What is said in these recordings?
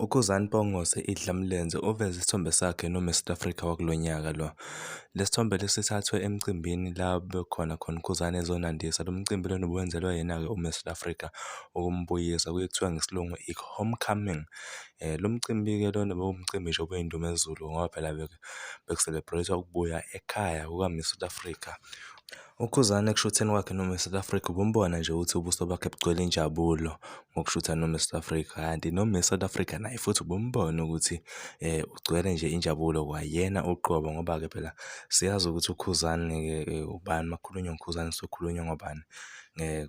UKhuzani Mpongose Idlamlenze uveze isithombe sakhe noMiss Africa wakulo nyaka lo. Le sithombe lesi sithathwe emcimbini la bekhona khona uKhuzani ezonandisa. Lo mcimbi lona ubuwenzelwa yena-ke uMiss Africa ukumbuyisa, kuye kuthiwa ngesiLungu i-homecoming. Lo mcimbi-ke lona bewumcimbi nje obuyindumezulu ngoba phela beku-celebrate-wa ukubuya ekhaya kuka-Miss South Africa. UKhuzani ekushutheni kwakhe noMiss South Africa ubumbona nje ukuthi ubuso bakhe bugcwele injabulo ngokushutha noMiss South Africa, kanti noMiss South Africa naye futhi ubumbona ukuthi ugcwele nje injabulo kwayena uqobo ngoba-ke phela siyazi ukuthi uKhuzani-ke ubani, uma kukhulunywa ngoKhuzani kusuke kukhulunywa ngobani.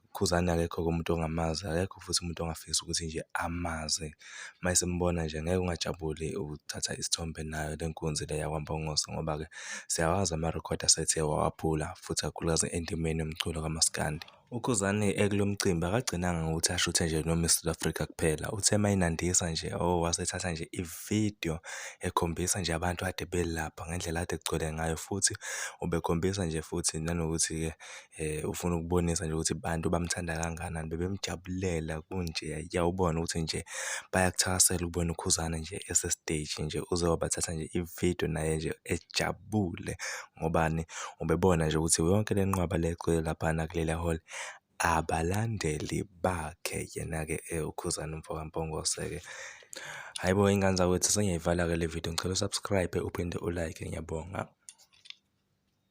UKhuzani akekho-ke umuntu ongamazi, akekho futhi umuntu ongafisa ukuthi nje amazi. Uma esimbona nje ngeke ungajabuli ukuthatha isithombe nayo le nkunzi le yakwaMpungose ngoba-ke siyawazi amarekhodi asethe wawaphula futhi kakhulukazi endimeni yomculo kamaskandi. UKhuzani ekulo mcimbi akagcinanga ngokuthi ashuthe nje noMiss South Africa kuphela, uthe uma enandisa nje oh wasethatha nje ividiyo ekhombisa nje abantu kade belapha ngendlela kade kugcwele ngayo futhi ubekhombisa nje futhi nanokuthi-ke ufuna ukubonisa nje ukuthi bantu bamthanda kangakanani, bebemjabulela kunjeya ubone ukuthi nje bayakuthakasela ukubona uKhuzani nje esesiteji nje uze wabathatha nje ividiyo naye nje ejabule. Ngobani? Ubebona nje ukuthi yonke le nqwaba le egcwele laphana kuleliya hall abalandeli bakhe yena-ke uKhuzani umfo kaMpungose-ke. Hhayi bo, iy'ngane zakwethu sengiyayivala-ke le video, ngicela u-subscribe uphinde u-like, ngiyabonga.